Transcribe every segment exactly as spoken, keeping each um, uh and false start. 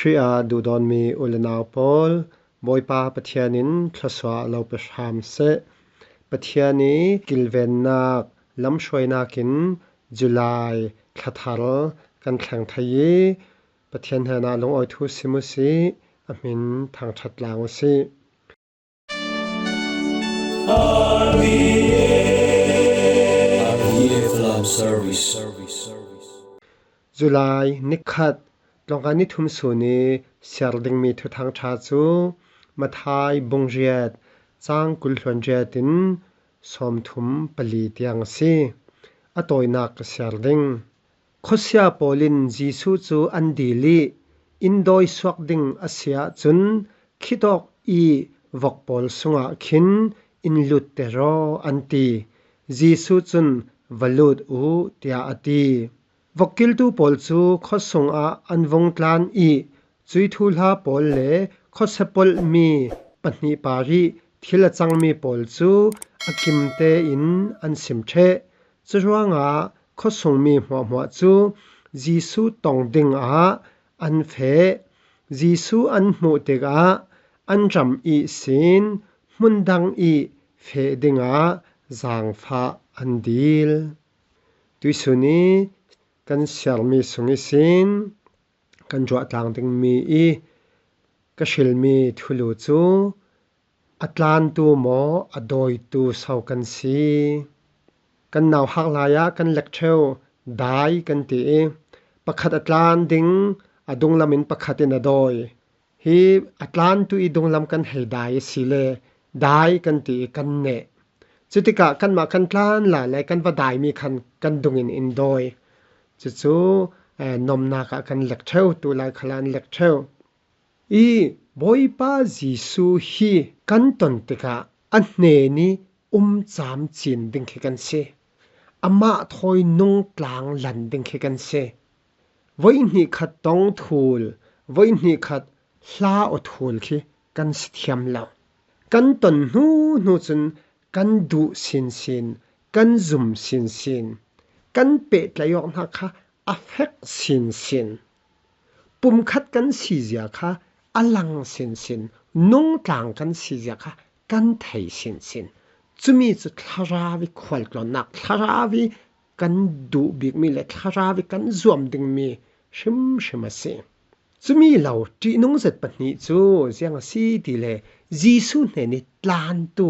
Khrih a duhdawngmi u le nau pawl, Bawipa Pathian in thluasuah lo pe hram seh. Pathian i kilvennak lamhruainak in July thla thar kan thleng thei i, Pathian hnenah lungawi thu sim u sih, a hmin thangthat lang u sih. R P F Love Service. July ni khat, tlawngkai ni thum sun i siar dingmi thuthang tha chu Mathai bung riat, chang kul hluan riat in sawmthum pali tiang a si. A tawinak ka siar ding. Khuasia pawl in Jisu cu an dil i, inn dawi suak ding a si ahcun, khitawk i vok pawl sungah khin in lut te raw, an ti. Jisu cun, "Va lut u," tiah a ti. Vok kiltu pawl cu khuasung ah an vung tlan i, cui thuhla pawl le khuasia polhmi pahnih par i thil a cangmi pawl cu a kim tein an sim ṭheh. Curuangah khuasungmi hmuahhmuah cu Jisu tong dingah an feh. Jisu an hmuh tikah an ram ihsin hmun dang i feh dingah zaangfah an dil. Tuisun i kan siarmi sung ihsin kan ruahtlang dingmi i ka hrilmi thulu cu, a tlantu maw, a dawitu so kan si? Kan nauhak lai ah kan lek ṭheu, dai kan ti i, pakhat a tlan ding, a dunglam in pakhat in a dawi. Hi a tlantu i dunglam kan hei dai a si le, dai kan ti i kan neh. Cutikah kanmah kan tlan lai le kan va daimi khan kan dungin in dawi. Cucu, eh, nomnak ah kan lek ṭheu, tu lai khal ah an lek ṭheu. I Bawipa Jisu hi kan ton tikah a hnen i um camcin ding khi kan si. Amah thawi nungtlang lan ding khi kan si. Voi hnih khat tong thul, voi hnih khat hla aw thul khi kan si thiam lo. Kan ton hnu hnu cun kan duh sinsin, kan zum sinsin, kan pehtlaih awk hna kha a fek sinsin. Pumkhat kan si zia kha a lang sinsin, nungtlang kan si zia kha kan thei sinsin. Cumi cu thlarau i khualtlawnnak, thlarau i kan duh bikmi le thlarau i kan zuam dingmi hrimhrim a si. Cumi lo ṭihnung zet pahnih cu ziang a si ti le, Jisu hnen i tlantu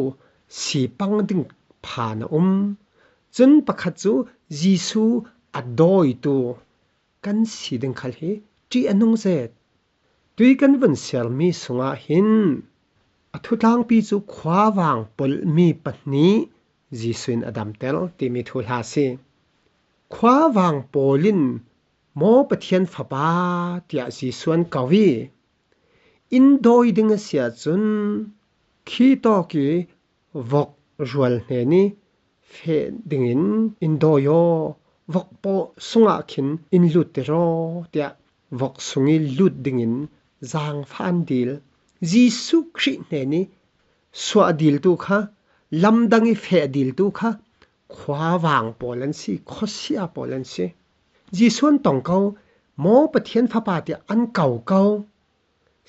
si pang ding phan a um. Cun pakhat cu Jisu a dawitu kan si ding khal hi ṭih a nung zet. Tui kan vun siarmi sungah hin a thutlangpi cu khuavang polhmi pahnih Jisu in a damter timi thuhla a si. Khuavang pawl in, "Maw Pathian Fapa," tiah Jisu an ko i, in dawi ding a si ahcun, khi tawk i vok rual hnen i feh dingin in dawi aw, vok pawl sungah khin in lut te raw, tiah vok sung i lut dingin zaangfah an dil. Jisu Khrih hnen i suah diltu kha, lamdang i feh diltu kha khuavang pawl an si, khuasia pawl an si. Jisu an tong ko, "Maw Pathian Fapa," tiah an ko ko.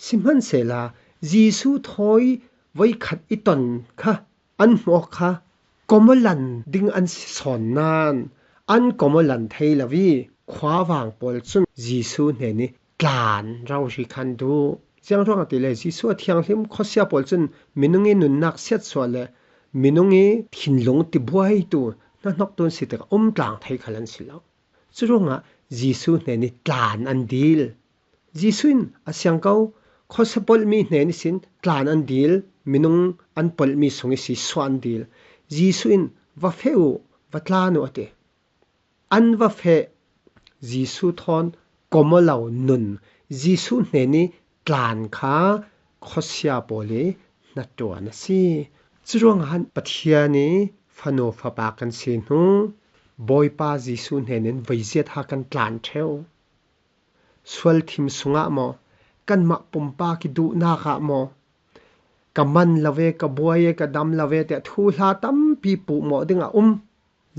Sihmanhsehlaw Jisu thawi voikhat i ton kha, an hmuh awk kha, kawmaw lan ding an si sawn nain, an kawmaw lan thei lo i, khuavang pawl cun Jisu hnen i tlan rori khan duh. Ziang ruang a ti le, Jisu a thianghlim khuasia pawl cun minung i nunnak siatsuah le minung i thinlung tibuaitu, hnahnoktu an si tikah um tlang thei khal an si lo. Curuangah Jisu hnen i tlan an dil. Jisu in a siang ko, khuasia polhmi hnen ihsin tlan an dil, minung an polhmi sung ihsi suah an dil. Jisu in, "Va feh u, va tlan u," a ti. An va feh. Jisu thawn kawmaw lo nun, Jisu hnen i tlan kha khuasia pawl i hnaṭuan a si. Curuangah Pathian i fanu fapa kan si hnu, Bawipa Jisu hnen in voi ziat ha kan tlan ṭheu. Sual thim sungah maw, kanmah pumpak i duhnak ah maw, ka man lo ve, ka buai e, ka dam lo ve tiah thuhla tampi puhmawh ding a um.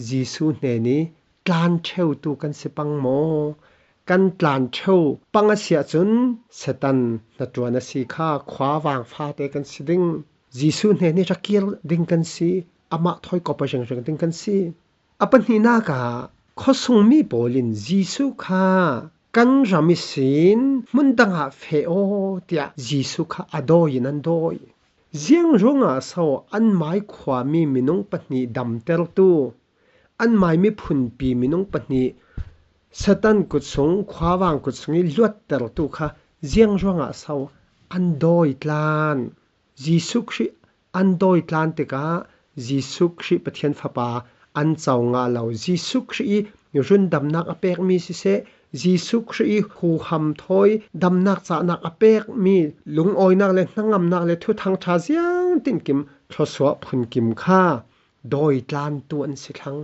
Jisu hnen i tlan ṭheutu kan si pang maw? kan tlan theu pang a si ah chun Satan hnaṭuan a si kha, khuavang fate kan si ding. Jesu hnenih ra kir ding kan si, amah thawi kop a zengreng ding kan si. A pahnihnak ah khuasung mi pawl in Jesu kha kan ram ihsin hmun dang ah feh aw tiah Jesu kha a dawi in an dawi. Ziang ruangah so an mai khuami minung pahnih damtertu, an mai miphunpi minung pahnih Satan kutsung, khuavang kutsung i luattertu kha ziang ruangah so an dawi tlan? Jesu Khrih an dawi tlan tikah Jesu Khrih Pathian Fapa an co ngah lo. Jesu Khrih i rundamnak a pekmi siseh, Jesu Khrih i huham thawi damnak cahnak a pekmi, lungawinak le hnangamnak le thuthang ṭha ziang tinkim thluasuah phunkim kha dawi tlantu an si thlang.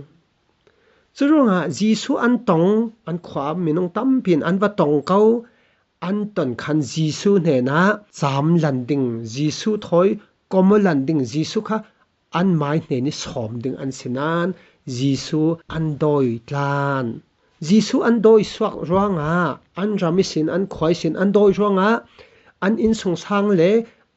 Curuangah Jesu an tong, an khua minung tampi in an va tong ko, an ton khan Jesu hnenah camlan ding, Jesu thawi komolan ding, Jesu kha an mai hnen i sawm ding an si nan Jesu an dawi tlan. Jesu an dawi suak ruangah, an ram ihsin, an khua ihsin an dawi ruangah, an innsungsang le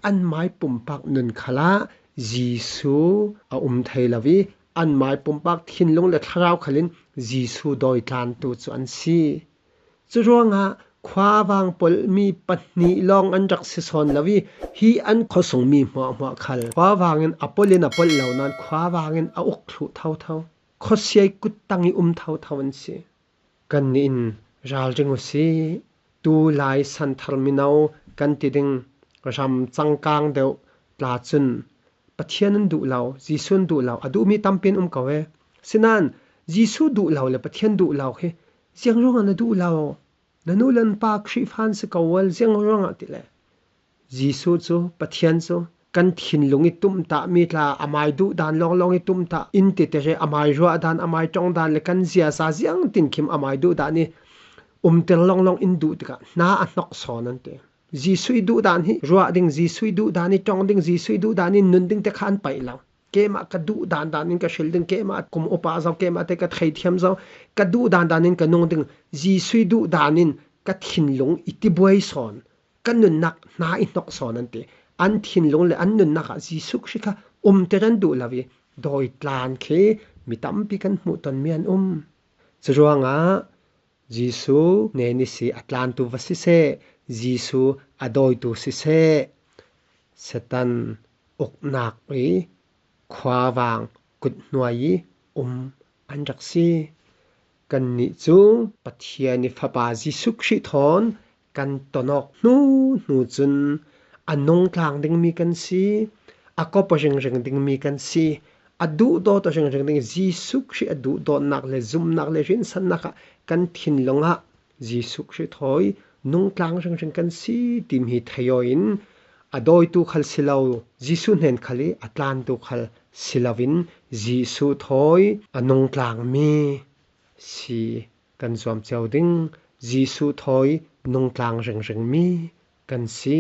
an mai pumpak nun khalah Jesu a um thei lo i, an mai pumpak thinlung le thlarau khalin Jesu dawi tlantu cu an si. Curuangah khuavang polhmi pahnih lawng an rak si sawn lo i, hi an khuasung mi hmuahhmuah khal khuavang in a polh in a polh lo nan khuavang in a uk thluh thotho, khuasiai kuttang i um thotho an si. Kannih in ralring uh sih, tulai santhar mino kan ti ding ram changkang deuh tla cun Pathian an duh lo, Jesu an duh lo, a duhmi tampi an um ko e. Sinan Jesu duh lo le Pathian duh lo hi ziang ruangah na duh lo? Na nu le na pa Khrihfa an si ko ual, ziang ruangah ti le Jesu cu, Pathian cu kan thinlung i tumtahmi tla, a mai duhdan lawnglawng i tumtah in ti te re, a mai ruahdan, a mai ṭongdan le kan ziaza ziang tinkim a mai duhdan i umter lawnglawng in duh tikah hna a hnok sawn an ti. Jesu i duhdan hi ruah ding, Jesu i duhdan i ṭong ding, Jesu i duhdan i nun ding te kha an paih lo. Keimah ka duhdan dan in ka hril ding, keimah kum upa zo, keimah te ka theithiam zo, ka duhdan dan in ka nung ding, Jesu i duhdan in ka thinlung i tibuai sawn, ka nunnak hna i hnok sawn an ti. An thinlung le an nunnak ah Jesu Khrih kha umter an duh lo i dawi tlan khi mi tampi kan hmuh tonmi an um. Curuangah Jesu hnen i si a tlantu va siseh, Jesu a dawitu siseh, Satan uknak i khuavang kuthnuai i um an rak si. Kannih cu Pathian i Fapa Jesu Khrih thawn kan tonawk hnu hnu cun a nungtlang dingmi kan si, a kop aw ringring dingmi kan si, a duhdawt aw ringring ding, Jesu Khrih a duhdawtnak le zumhnak le rinsannak ah kan thinlung ah Jesu Khrih thawi nungtlang ringring kan si timi thei aw in, a dawitu khal si lo, Jesu hnen khal i a tlantu khal si loin Jesu thawi a nungtlangmi si kan zuam cio ding, Jesu thawi nungtlang ringringmi kan si.